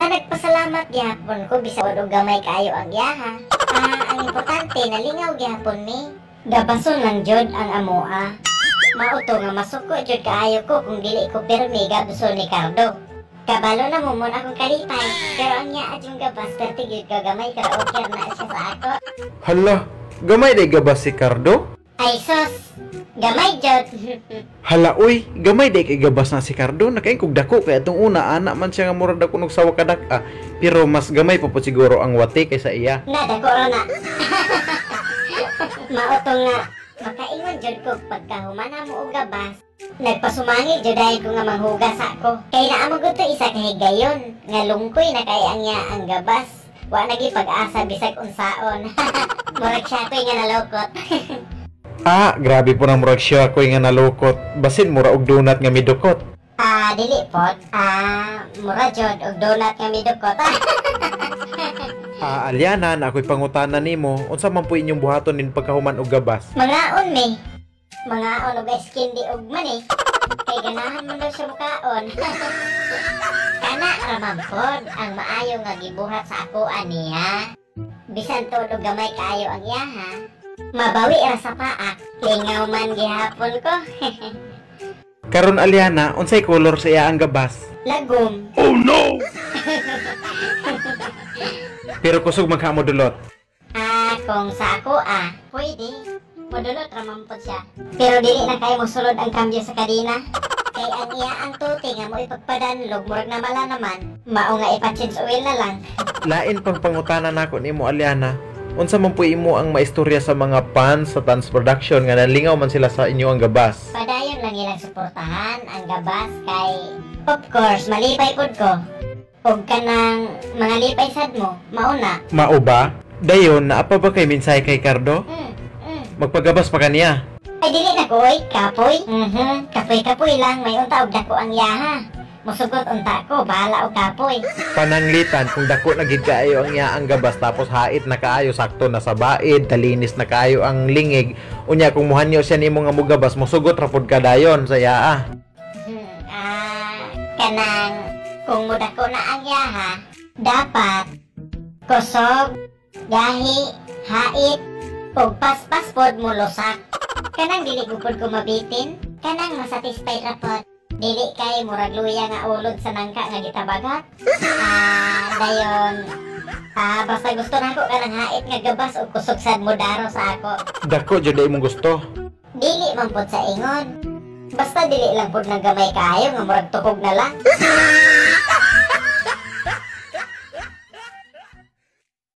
Nagpasalamat gihapon ko bisag og gamay kaayo ang iyaha. Ang importante nalingaw gihapon mi. Gabason lang jud ang amoa. Mao to nga masuko jud kaayo ko kung dili ko pirmi gabson ni Cardo. Kabalo na mo mon akong kalipay. Pero ang iya yung gabas, perti gyud ka gamay, pero okay na siya sa ako. Hala, gamay day gabas si Cardo? Ay sus, gamay jud. Hala oy, gamay day kay gabas na si Cardo. Nakaing kog dako kay atong una ana man siya nga murag dako og sawa kadak-a. Pero mas gamay pa po siguro ang wati kaysa iya. Na dako ra na. Mao to nga makaingon jud ko pagkahuman mo og gabas. Nagpasumangi jud dahil ko nga manghugas ako. Kay naa mo gud to isa ka higayon nga lungkoy na kay ang iya ang gabas. Wa nagi pag-asa bisag unsaon. Murag siya ko'y nga nalukot. Grabe po nang murag siya ko'y nga nalukot. Basin mura og donut nga midukot. Dili pod. Mura jud og donut nga midukot. Aliana, na ako'y pangutana nimo, unsa man po inyong buhaton nin pagkahuman og gabas? Mangaon mi. Mangaon og ice candy og mani. Kay ganahan man daw siya mukaon. Kana ra man pod ang maayo nga gibuhat sa ako aniya. Bisan tuod og gamay kaayo ang iyaha, mabawi ra sa paak. Lingaw man gihapon ko. Karon Aliana, unsay color sa iya ang gabas? Lagom. Oh no! Pero kusog magkamo dulot. Kung sa ako pwede. Modulot ra man pod siya. Pero dili na kay mosulod ang kambyo sa kadena. Kay ang iya ang tuti nga mo ipagpadanlog murag namala naman. Mao nga ipa-change oil na lang. Lain pang pangutana nako nimo Aliana. Unsa man po imo ang maistorya sa mga fans sa Tanz Production nga nalingaw man sila sa inyo ang gabas? Padayon lang ilang suportahan ang gabas kay of course malipay pud ko. Og kanang mga lipay sad mo, mauna. Mao ba? Dayon naa pa ba kay mensahe kay Cardo? Magpagabas pa kaniya. Ay dili na ko oy, kapoy. Kapoy-kapoy lang may unta og dako ang yaha. Musugot unta ko, bahala og kapoy. Pananglitan kung dako na gid kaayo ang iya ang gabas tapos hait na kaayo sakto na sa baid, talinis na kaayo ang lingig. Unya kung muhanyo siya nimo nga mugabas, musugot ra pud ka dayon sa iya. Kanang kung mudako na ang yaha, dapat kusog, gahi, hait, ug paspas pod mo lusak. Kanang dili gupod ko mabitin, kanang masatisfy ra pod. Dili kay murag luya nga ulod sa nangka nga gitabagat. Dayon. Basta gusto nako kanang hait nga gabas ug kusog sad mo daro sa ako. Dako jud imong gusto. Dili man pod sa ingon. Basta dili lang pod nang gamay kaayo nga murag tukog na lang.